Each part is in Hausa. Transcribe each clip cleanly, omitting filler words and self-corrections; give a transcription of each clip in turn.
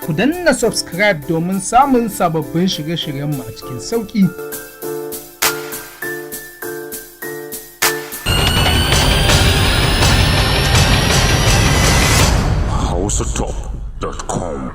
Ku danna subscribe domin samun sababbin shirye-shiryenmu a cikin sauƙi. hausatop.com.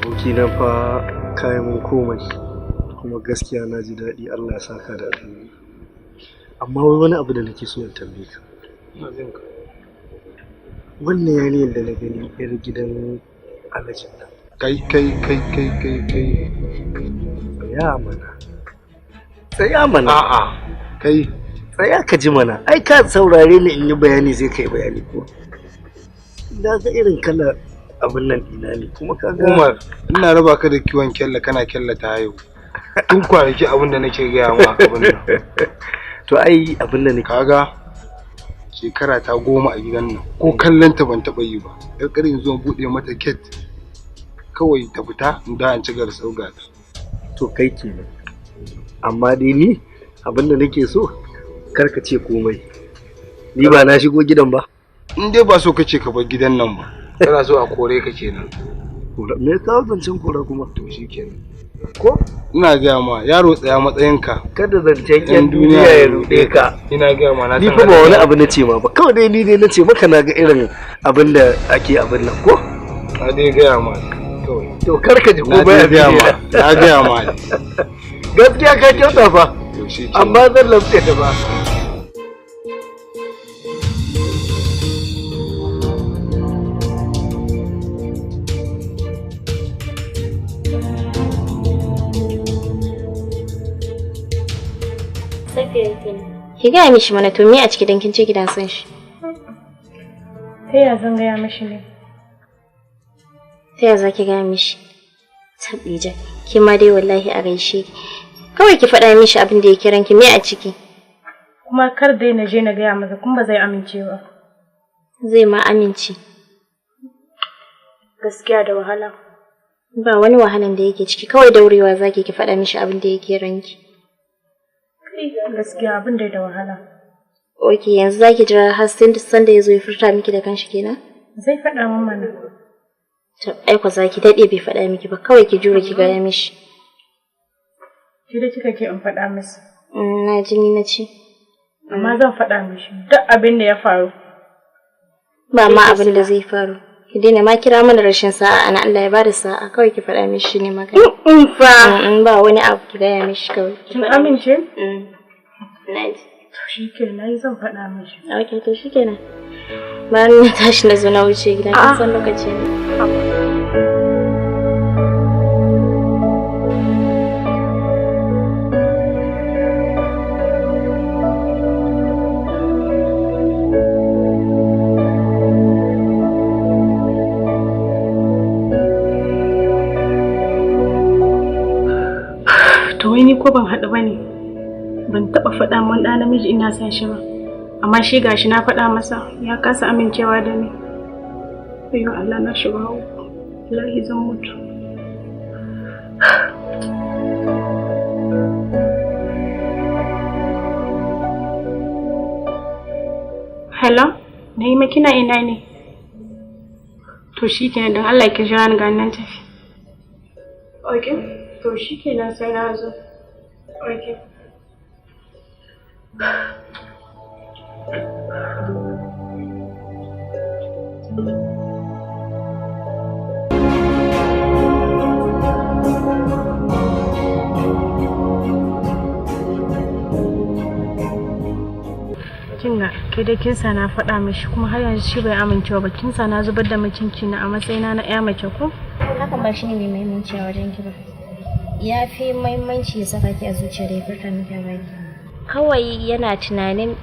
Abokina fa kayan mun komai, kuma gaskiya na ji daɗi. Allah ya saka da alheri. Amma wai wani abu da nake so in tambaye ka. Wannan yarinyar da na gani yar gidan alhajin nan. Kai, kai, kai, kai, kai, kai. Tsaya mana. Tsaya mana. A'a, kai. Tsaya ka ji mana. Ai ka saurare ni in yi bayani sai kai bayani ko. Na ga irin kala abin nan dina ne kuma ka ga. Umar, ina raba ka da kiwon kyalla kana kyalla ta haihu. Tun kwanaki abin da nake gaya ma abin nan. To ai abin da nake. Kaga shekara ta 10 a gidan nan ko kallon ta ban taɓa yi ba. Yar ƙarin zuwan buɗe mata gate kawai ta fita in da an ci gar sauga ta. To kai kenan. Amma dai ni abin da nake so kar ka ce komai. Ni ba na shigo gidan ba. In dai ba so kace ka bar gidan nan ba. Kana so a kore ka kenan. Kora me ka zancen kora kuma? To shikenan. Ko ina gaya ma yaro tsaya matsayinka. Kada zancen yan duniya ya ruɗe ka. Ina gaya ma na Ni fa ba wani abu na ce ma ba. Kawai dai ni dai na ce maka na ga irin abin da ake abin nan ko? Na dai gaya ma kawai. To kar ka ji ko baya gaya ma. Na gaya ma. Gaskiya ka kyauta fa. To shikenan. Amma zan lamtse ta ba. Safiya kenan. Ki gaya mishi mana to me a ciki dan kin ce gidan son shi? Ta ya zan gaya mishi ne? Ta ya za ki gaya mishi? Tabbija, ki ma dai wallahi a gaishe ki. Kawai ki faɗa mishi abin da ya kiran ki me a ciki? Kuma kar dai na je na gaya masa kuma ba zai amince ba. Zai ma amince. Gaskiya da wahala. Ba wani wahalan da yake ciki, kawai daurewa zaki ki faɗa mishi abin da yake ranki. Gaskiya abin da wahala. Ok, yanzu zaki jira har sai sanda ya zo ya furta miki da kanshi kenan? Zai faɗa min mana. To ai ko zaki dade bai faɗa miki ba, kawai ki jure ki gaya mishi. Ki da kika ke in faɗa masa. Na ji ni na ci. Amma zan faɗa mishi duk abin da ya faru. Ba ma abin da zai faru. Ki daina ma kira mana rashin sa'a ana Allah ya bada sa'a, kawai ki faɗa mishi ne magana. In fa. Ba wani abu, ki gaya mishi kawai. Kin amince? Na ji. To shikenan, zan faɗa mishi. Okay, to shikenan. Bayan na tashi na zo na wuce gida, kin san lokaci ne. To wai ni ko ban haɗu ba ne, ban taɓa faɗa mun ɗa namiji ina son shi ba, amma shi gashi na faɗa masa ya kasa amincewa da ni. Ayyo Allah, na shiga uku, wallahi zan mutu. Hello, Na'ima, kina ina ne? To shikenan, don Allah ki jira ni, ga nan tafi. Okay. To shi kenan, sai na zo. Okay. Kinga, ke dai kin sa na faɗa mishi kuma har yanzu shi bai amincewa ba. Kin sa na zubar da mutunci na a matsayina na ƴa mace ko? Hakan ba shi ne mai muhimmanci a wajen ki ba. Ya fi muhimmanci ya saka ki a zuciya da ya furta miki a baki. Kawai yana tunanin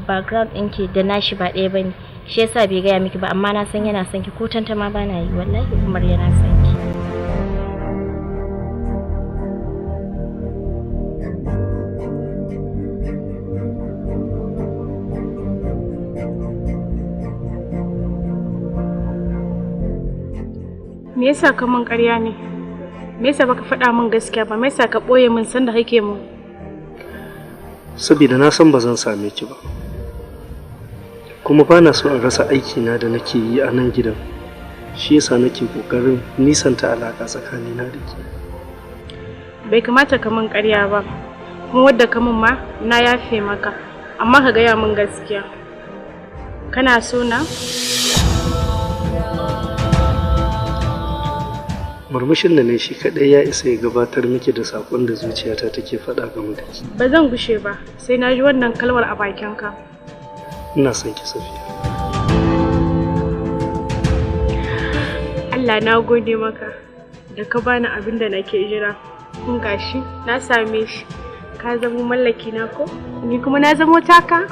background ɗinki da nashi ba ɗaya bane. Shi yasa bai gaya miki ba, amma na san yana son ki, ko tantama ba na yi, wallahi Umar yana son ki. Me yasa ka mun ƙarya ne? Me yasa baka faɗa min gaskiya ba? Me yasa ka ɓoye min sanda kake mun? Saboda na san ba zan same ki ba. Kuma ba na so in rasa aikina da nake yi a nan gidan. Shi yasa nake ƙoƙarin nisanta alaƙa tsakanina da ke. Bai kamata ka min ƙarya ba. Kuma wadda ka min ma na yafe maka. Amma ka gaya min gaskiya. Kana so na? Murmushin da ne shi kaɗai ya isa ya gabatar miki da saƙon da zuciyata take faɗa game da ki. Ba zan gushe ba, sai na ji wannan kalmar a bakinka. Ina son ki, Safiya. Allah na gode maka da ka bani abin da nake jira. Kun gashi na same shi. Ka zamo mallaki na ko? Ni kuma na zamo taka?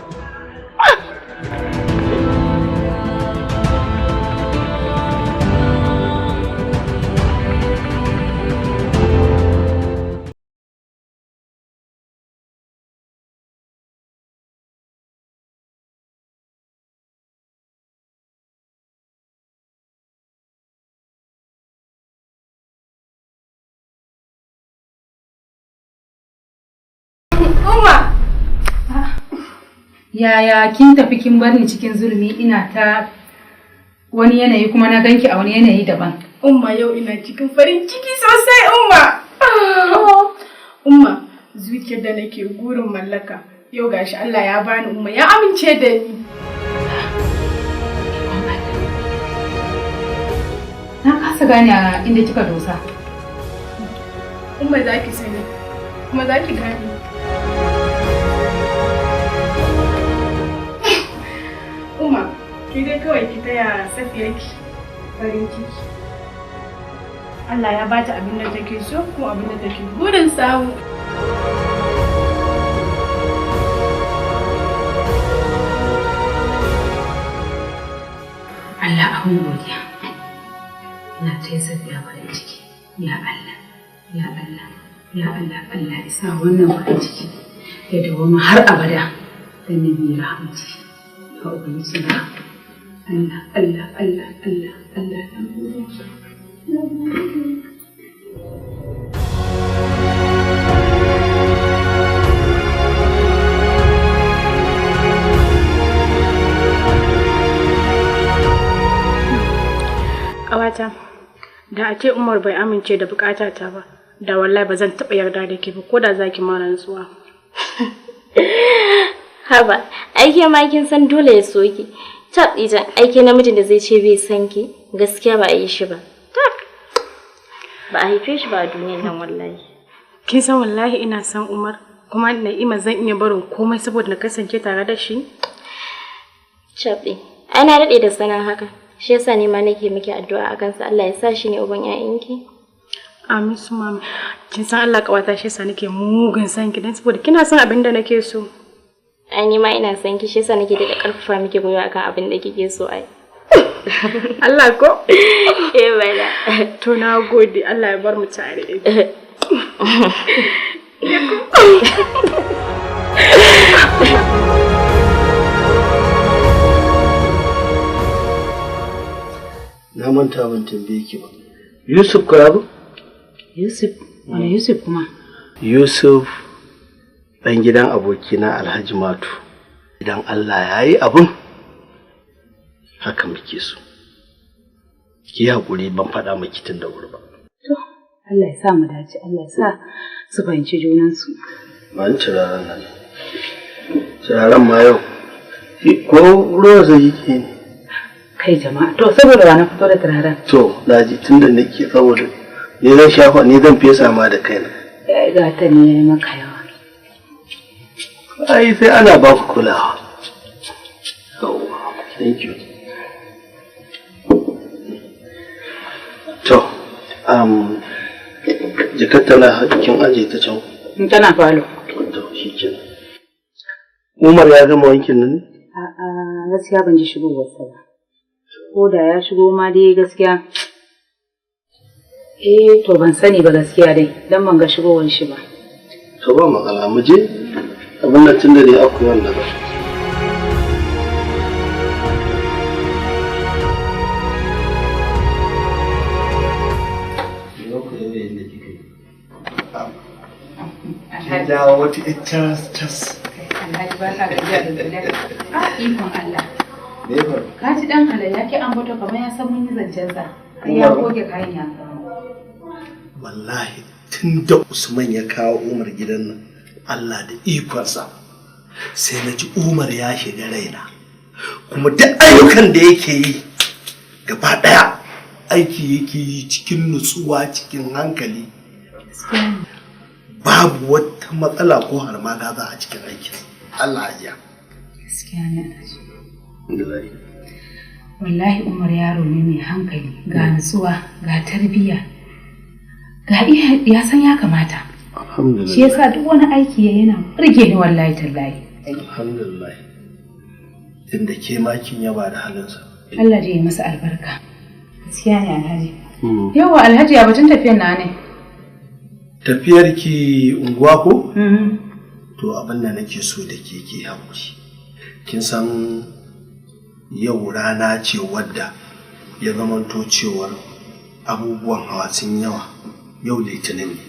Umma! Yaya kin tafi kin bar ni cikin zulumi, ina ta wani yanayi kuma na ganki a wani yanayi daban. Umma, yau ina cikin farin ciki sosai, Umma. Umma, zuciyar da nake gurin mallaka yau gashi Allah ya bani, Umma, ya amince da ni. Na kasa gane a inda kika dosa. Umma, za ki sani kuma za ki gane. Umma, ki dai kawai ki taya Safiyarki farin ciki. Allah ya bata abin da take so kuma abin da take burin samu. Allah abin godiya. Ina taya Safiya farin ciki. Ya Allah, ya Allah, ya Allah, Allah ya sa wannan farin ciki ya dawoma har abada da nabi rahmati. Ya Ubangiji na. Allah, Allah, Allah, Allah, Allah, na gode. Na gode. Ƙawata, da a ce Umar bai amince da buƙatata ba, da wallahi ba zan taɓa yarda da ke ba ko da za ki ma rantsuwa. Haba, ai ke ma kin san dole ya so ki. Tab idan ai ke namijin da zai ce bai san ki, gaskiya ba a yi shi ba. Tab. Ba a haife shi ba a duniyar nan wallahi. Kin san wallahi ina son Umar, kuma Na'ima zan iya barin komai saboda na kasance tare da shi. Cabɗi. Ai na daɗe da sanin haka. Shi yasa ni ma nake miki addu'a akan sa Allah ya sa shi ne uban 'ya'yanki. Amin su mami. Kin san Allah ƙawata shi yasa nake mugun son ki dan saboda kina son abin da nake so. Ai ni ma ina son ki, shi yasa nake daɗa ƙarfafa miki gwiwa akan abin da kike so ai. Allah ko? Eh bala. To na gode, Allah ya bar mu tare. Na manta ban tambaye ki ba. Yusuf ko yaro? Yusuf, wani Yusuf kuma? Yusuf ɗan gidan abokina Alhaji Matu. Idan Allah ya yi abun, haka muke so. Ki haƙuri ban faɗa miki tun da wuri ba. To, Allah ya sa mu dace, Allah ya sa su fahimci junansu. Ba ni turaren nan. Turaren ma yau. Ko ruwa zai yi ke ne? Kai jama'a, to saboda wa na fito da turaren? To, na ji tun da nake saboda ni zan shafa, ni zan fesa ma da kaina. Ya gata ne ya yi maka yawa. Ai sai ana ba ku kulawa. Yawwa, thank you. To, jakar tana kin aje ta can. In tana falo. To, shi kenan. Umar ya gama wankin nan ne? A'a, gaskiya ban ji shigowarsa ba. Ko da ya shigo ma dai gaskiya. Eh, to ban sani ba gaskiya dai, dan ban ga shigowar shi ba. To ba matsala, mu je. Abin da tun da dai akwai wanda ba. Kin dawo wata ƴar tas. Alhaji ba ka gajiya da zuriya. Ah, ikon Allah. Me ya faru? Ka ci dan halayya ki an bato kamar ya san mun yi zancen sa. Har ya goge kayan ya kawo. Wallahi tun da Usman ya kawo Umar gidan nan, Allah da ikonsa sai na ji Umar ya shiga raina. Kuma duk ayyukan da yake yi gaba ɗaya aiki yake yi cikin nutsuwa cikin hankali. Babu wata matsala ko harmagaza a cikin aikin. Allah ya. Gaskiya ne Alhaji. Wallahi Umar yaro ne mai hankali, ga nutsuwa, ga tarbiyya. Ga iya ya san ya kamata. Alhamdulillah. Shi yasa duk wani aiki ya yana burge ni wallahi tallahi. Alhamdulillah. Tunda ke ma kin yaba da halinsa. Allah dai ya masa albarka. Gaskiya ne Alhaji. Yawwa Alhaji ya batun tafiyar na ne. Tafiyar ki unguwa ko? To abin da nake so da ke ke haƙuri. Kin san yau rana ce wadda ya zamanto cewar abubuwan hawa sun yawa. Yau Litinin ne.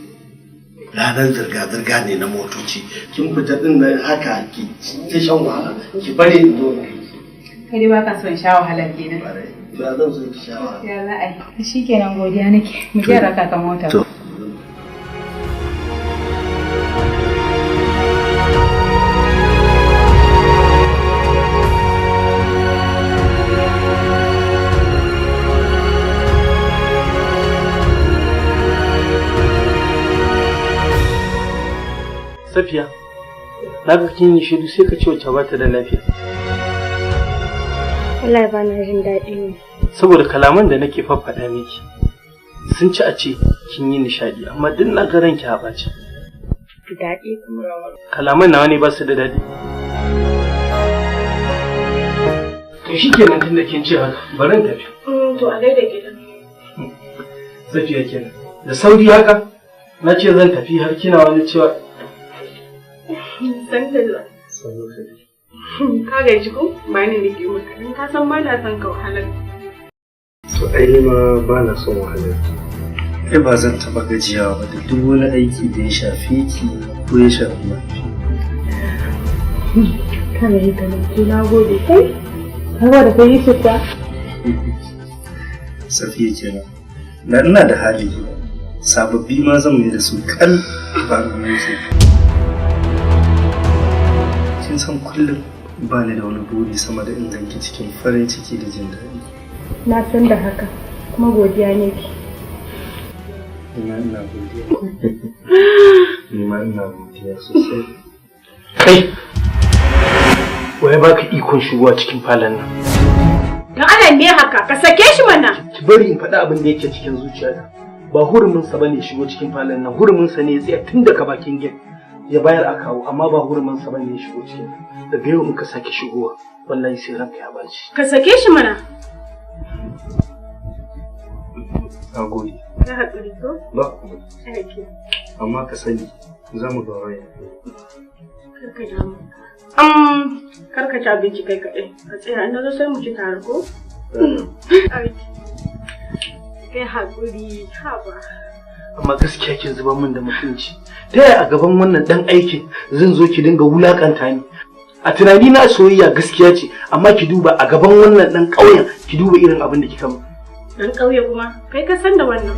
Ranar zirga-zirga ne na motoci. Kin fita din nan haka ki ta shan wahala. Ki bari in zo in kai ki. Kai dai baka son sha wahala kenan. To ya zan so ki sha wahala. Ya za a yi. Shikenan godiya nake. Mu je raka ka mota. To. Safiya, na ga kin yi shiru sai ka ce wacce ba ta da lafiya. Wallahi ba na jin daɗi ne. Saboda kalaman da nake faffaɗa miki sun ci a ce kin yi nishaɗi, amma duk na ga ranki a ɓace. Daɗi kuma. Kalaman nawa ne ba su da daɗi. To shikenan tun da kin ce haka, bari in tafi. To a gaida gidan. Safiya kenan. Da sauri haka, na ce zan tafi har kina wani cewa San da zuwa. Ka gaji ko? Ba ni nake maka. In ka san ba na son ka wahalar. To ai ni ma ba na son wahalar. Ai ba zan taɓa gajiyawa ba da duk wani aiki da ya shafe ki ko ya shafi mahaifi. Kana yi ta nan. Na gode kai. Ka da kai Yusuf ba? Safiya kenan. Na ina da hali, sababbi ma zan mai da su kal ba mu su. Kin san kullum ba ni da wani buri sama da in ganki cikin farin ciki da jin daɗi. Na san da haka, kuma godiya ne ki. Ina ina godiya. Ni ma ina godiya sosai. Kai! Waye baka ikon shigowa cikin falon nan? Don Allah me haka? Ka sake shi mana! Ki bari in faɗi abin da yake cikin zuciyata. Ba hurumin sa bane shigo cikin falon nan, hurumin sa ne ya tsaya tun daga bakin gate. Ya bayar a kawo, amma ba hurumin sa bane ya shigo cikin. Daga yau in ka sake shigowa, wallahi sai ranka ya baci. Ka sake shi mana! Na gode. Ka haƙuri ko? Ba komai. Amma ka sani, za mu ga waya. Karka damu. Karka ci abinci kai kaɗai. Ka tsaya, in na zo sai mu ci tare ko? Kai haƙuri, haba. Amma gaskiya kin zubar min da mutunci. Ta yaya a gaban wannan ɗan aikin zan zo ki dinga wulaƙanta ni? A tunani na soyayya gaskiya ce, amma ki duba a gaban wannan ɗan ƙauyen, ki duba irin abin da kika min. Ɗan ƙauye kuma, kai ka san da wannan.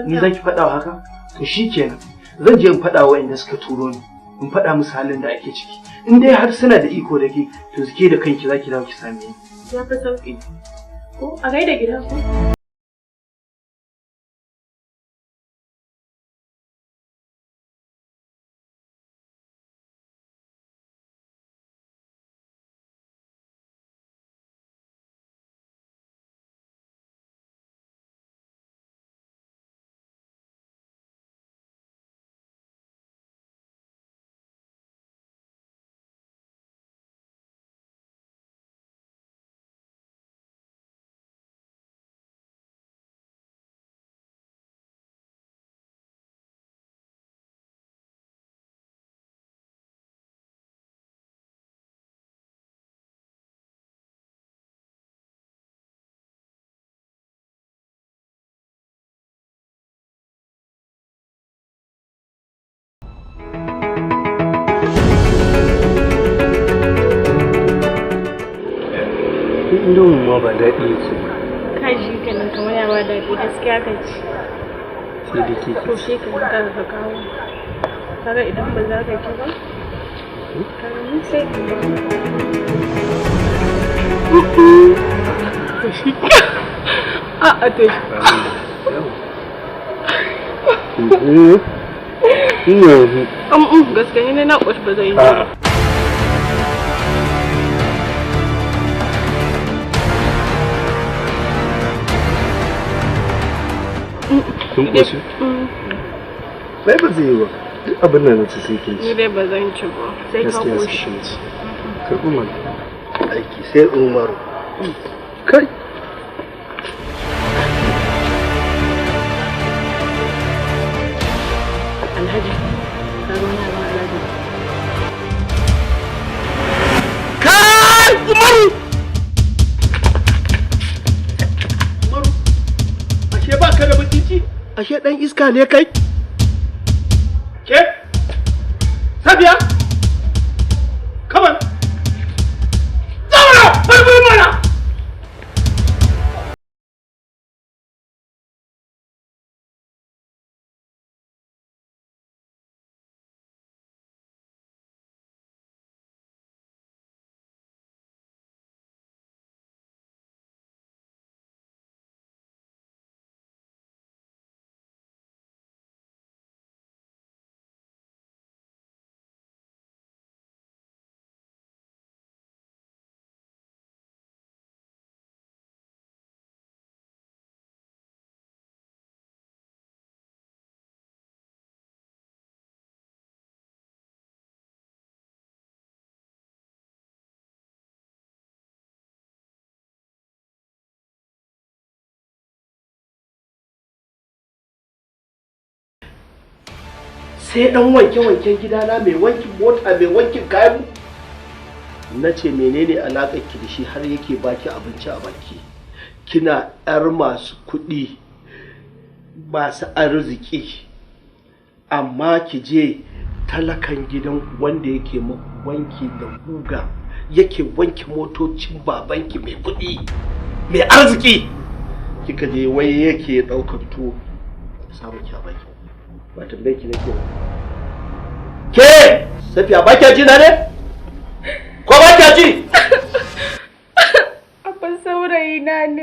Ni za ki faɗa wa haka? To shi kenan. Zan je in faɗa wa inda suka turo ni, in faɗa musu halin da ake ciki. In dai har suna da iko da ke, to ke da kanki za ki dawo ki same ni. Ya fi sauƙi. Ko a gaida gida ko? Indomin ma ba daɗi yake ba. Ka ji kanin kamar yawa daɗi, gaskiya ka ci. Sai dai ke To shi ka ka kawo. Kaga idan ba za ka ci ba? Kaga mun sai ka ci. A'a to shi. Gaskiya ni na ƙoshi ba zai yi. A'a. Kun ƙoshi? Bai ba zai yi ba. Duk abin da na ci sai kin ci. Ni dai ba zan ci ba. Sai ka Gaskiya sai ƙoshi. kin ci. Karɓi mana. Aiki sai Umaru. Kai! Alhaji, ka ga wani abin Alhaji. Kai! Umaru! Umaru, ashe ba ka da mutunci? Ashe ɗan iska ne kai? Ke? Safiya? Come on! Zauna! Barbari mana! Sai dan wanke-wanken gidana, mai wankin mota, mai wankin kayan. Na ce menene alaƙar ki da shi har yake baki abinci a baki? Kina yar masu kuɗi, masu arziki, amma ki je talakan gidan wanda yake muku wanki da guga, yake wanke motocin babanki mai kuɗi. Mai arziki kika je wai yake daukar tuwo samu ki a baki. Ba tambaye ki nake ba. Ke Safiya ba kya ji na ne? Ko ba kya ji? Abba saurayi na ne.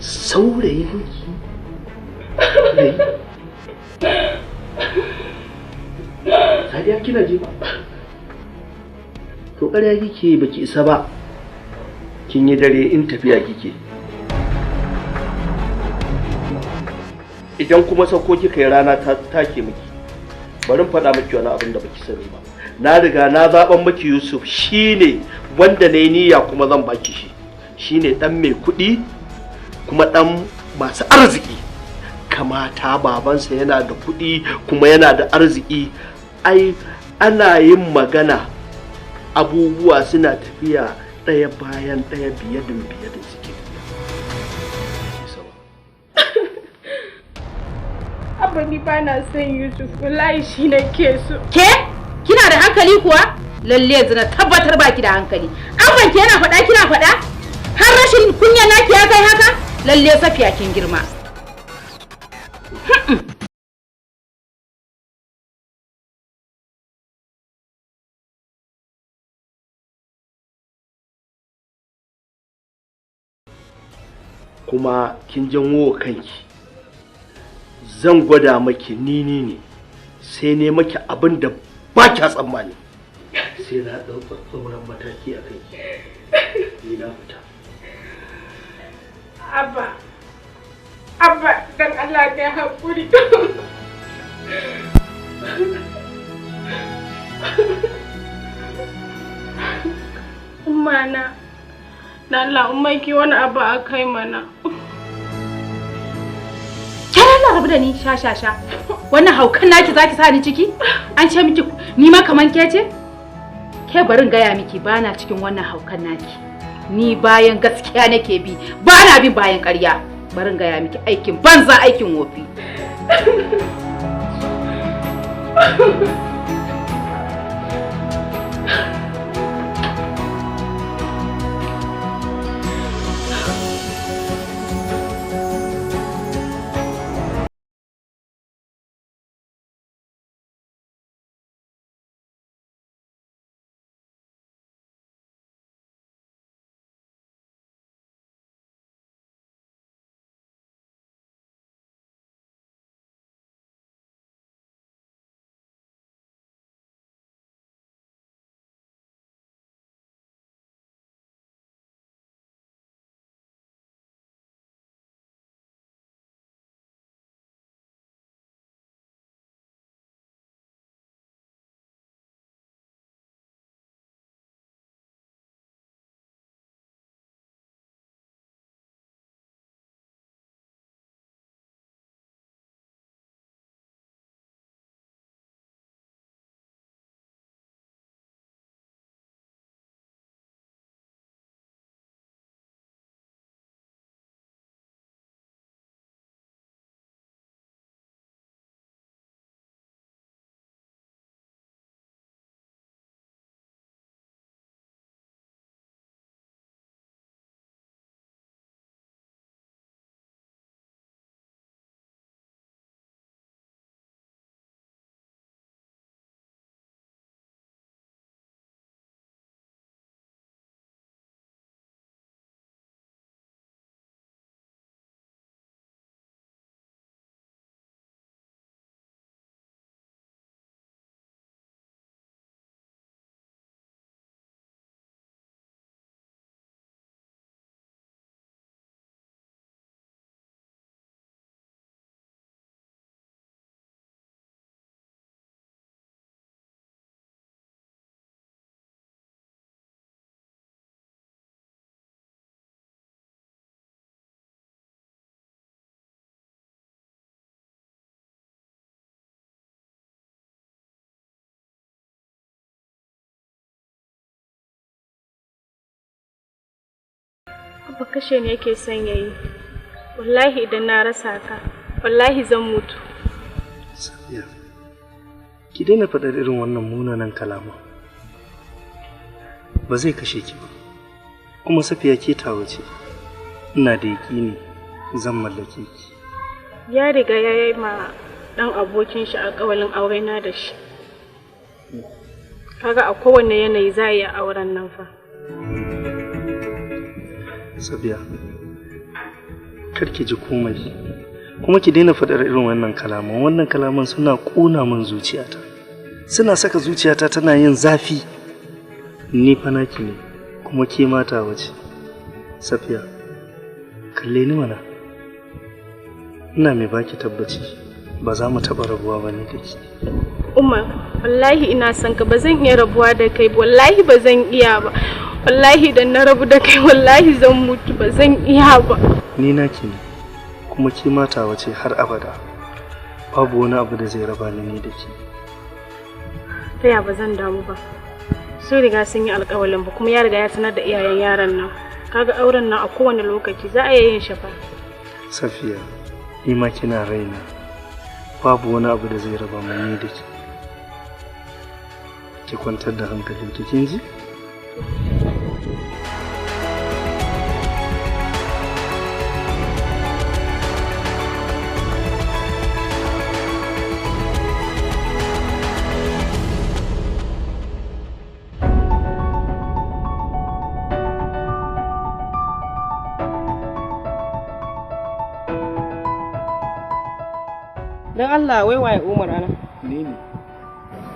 Saurayin ki? Sadiya kina ji ba? To ƙarya kike baki isa ba. Kin yi dare in tafiya kike. Idan kuma sauko kika yi rana ta take miki. Bari in faɗa miki wani abin da baki sani ba. Na riga na zaɓan miki Yusuf shine wanda na yi niyya kuma zan baki shi. Shine ɗan mai kuɗi kuma ɗan masu arziki. Kamata babansa yana da kuɗi kuma yana da arziki. Ai ana yin magana abubuwa suna tafiya ɗaya bayan ɗaya biye da biye da suke tafiya. Abba ni ba na son Yusuf, wallahi shi nake so. Ke? Kina da hankali kuwa? Lalle yanzu na tabbatar baki da hankali. Abban ki yana faɗa kina faɗa? Har rashin kunya naki ya kai haka? Lalle Safiya kin girma. Kuma kin janwo wa kanki. Zan gwada maki ni ne sai ne maki abin da ba kya tsammani. Sai na ɗau tsauran mataki a kanki. Ni na fita. Abba, Abba, don Allah ka haƙuri. Umma na, da Allah umma ki wani abu a kai mana. Ke Allah rabu da ni sha sha sha. Wannan haukan naki zaki sa ni ciki? An ce miki ni ma kaman ke ce? Ke barin gaya miki bana cikin wannan haukan naki. Ni bayan gaskiya nake bi, bana bin bayan ƙarya. Barin gaya miki aikin banza aikin wofi. Abba kashe ni yake son yayi. Wallahi idan na rasa ka, wallahi zan mutu. Safiya, ki daina faɗar irin wannan munanan kalama. Ba zai kashe ki ba. Kuma Safiya ke tawa ce. Ina da yaƙini zan mallake ki. Ya riga ya yi ma ɗan abokin shi alƙawalin aure na da shi. Kaga a kowane yanayi za a iya auren nan fa. Safiya, kar ki ji komai. Kuma ki daina faɗar irin wannan kalaman. Wannan kalaman suna ƙona min zuciyata. Suna saka zuciyata tana yin zafi. Ni fa naki ne, kuma ke mata wace. Safiya, kalle ni mana. Ina mai baki tabbaci ba za mu taɓa rabuwa ba ni da ke. Umar, wallahi ina son ka, ba zan iya rabuwa da kai ba, wallahi ba zan iya ba. Wallahi idan na rabu da kai wallahi zan mutu, ba zan iya ba. Ni naki ne, kuma ke mata wace har abada. Babu wani abu da zai raba ni da ke. Ta ya ba zan damu ba. Sun riga sun yi alƙawalin ba, kuma ya riga ya sanar da iyayen yaran nan. Kaga auren nan a kowane lokaci za a iya yin shi fa. Safiya, ni ma kina raina. Babu wani abu da zai raba mu ni da ke. Ki kwantar da hankalinki, kin ji? Don Allah wai waye Umar ana? Ni ne.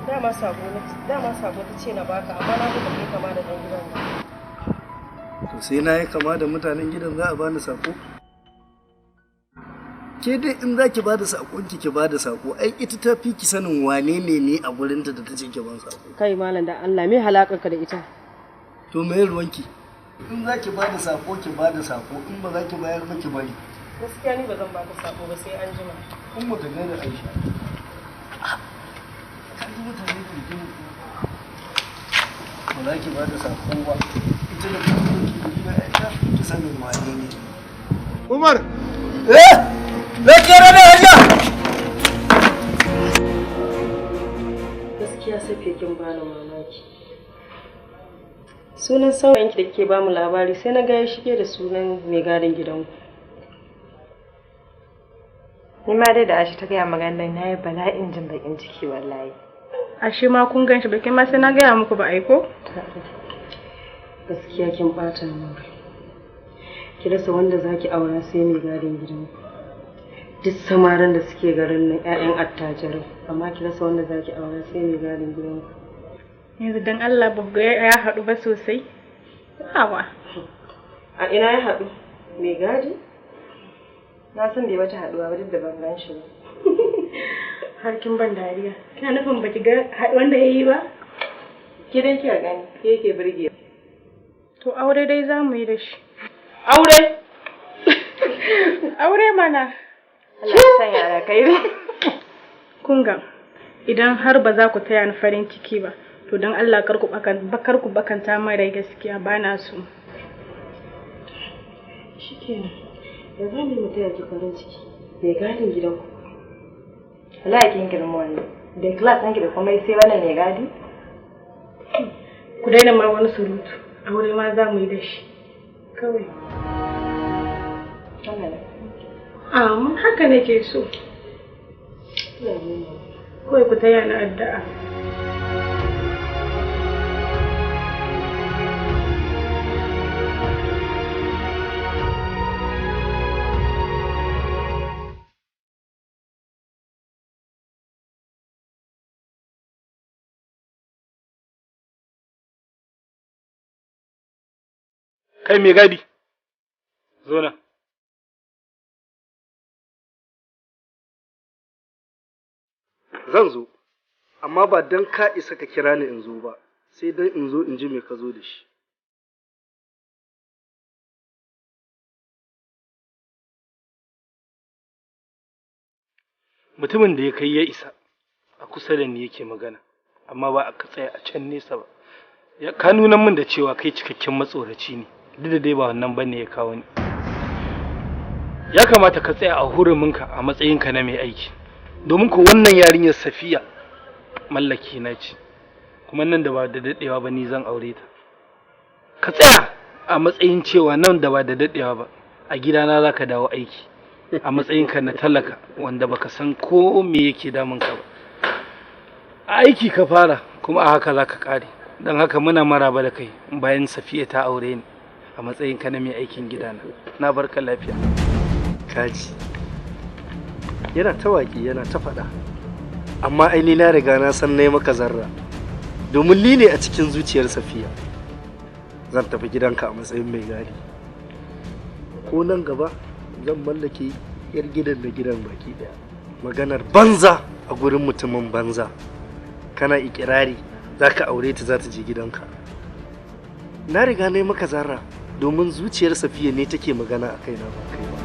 Dama sako ta ce na baka, amma na ga kai kama da dan gidan ba. To sai na yi kama da mutanen gidan za a bani sako? Ke dai in za ki bada sakon ki bada sako, ai ita ta fi ki sanin wane ne ni a gurinta da ta ce ki ban sako. Kai malam da Allah me halakarka da ita? To me ruwanki? In za ki bada sako ki bada sako, in ba za ki bayar ba ki bari. Gaskiya ni ba zan baka sako ba sai an jima. Umma ta gaida Aisha. Ka ji mutane da rigima ba za ki bada sako ba. Ita da kuma ki gida ai ta fi ki sanin wane ne. Umar! Eh! Lafiya da hajiya! Gaskiya Safiya kin bani mamaki. Sunan saurayinki da kike bamu labari sai na ga ya shige da sunan mai gadin gidanku. Ni ma dai da Aisha ta gaya maganar na yi bala'in jin bakin ciki wallahi. Ashe ma kun gan shi ba, kai ma sai na gaya muku ba aiko? Gaskiya kin ɓata min rai. Ki rasa wanda zaki aura sai mai gadin gidanku. Duk samarin da suke garin nan 'ya'yan attajirai, amma ki rasa wanda zaki aura sai mai gadin gidanku. Yanzu dan Allah ba ku ga ya haɗu ba sosai. Awa. A ina ya haɗu? Mai gadi? Na san bai wata haɗuwa ba duk da ban gan shi ba. Har kin ban dariya. Kina nufin baki ga wanda ya yi ba? Ke dai kika gani, ke yake burge. To aure dai za mu yi da shi. Aure? Aure mana. Allah ya sanya alkhairi. Kun ga idan har ba za ku taya ni farin ciki ba, to don Allah kar ku bakar ku bakanta min rai, gaskiya ba na so. Shikenan. Da za mu yi mu taya ki farin ciki. Mai gadin gidanku. Wallahi kin girma wannan. Da class ɗinki da komai sai wannan mai gadi? Ku daina ma wani surutu. Aure ma za mu yi da shi. Kawai. Allah ne. Amin, haka nake so. Kawai ku taya ni addu'a. Kai mai gadi, zo nan. Zan zo, amma ba don ka isa ka kira ni in zo ba, sai don in zo in ji me ka zo da shi. Mutumin da ya kai ya isa a kusa da ni yake magana, amma ba a tsaya a can nesa ba. Ya ka nuna min da cewa kai cikakken matsoraci ne, duk da dai ba wannan bane ya kawo ni. Ya kamata ka tsaya a huruminka a matsayinka na mai aiki. Domin ko wannan yarinyar Safiya mallaki na ce, kuma nan da ba da daɗewa ba ni zan aure ta. Ka tsaya a matsayin cewa nan da ba da daɗewa ba a gidana za ka dawo aiki a matsayinka na talaka wanda baka san ko me yake damun ka ba. A aiki ka fara kuma a haka za ka ƙare. Don haka muna maraba da kai bayan Safiya ta aure ni a matsayinka na mai aikin gidana. Na barka lafiya. Kaji yana ta waƙi, yana ta faɗa, amma ai ni na riga na san na yi maka zarra, domin ni ne a cikin zuciyar Safiya. Zan tafi gidanka a matsayin mai gadi, ko nan gaba zan mallake yar gidan da gidan baki ɗaya. Maganar banza a gurin mutumin banza. Kana ikirari za ka aure ta, za ta je gidanka. Na riga na yi maka zarra, domin zuciyar Safiya ne take magana a kaina, ba kai ba.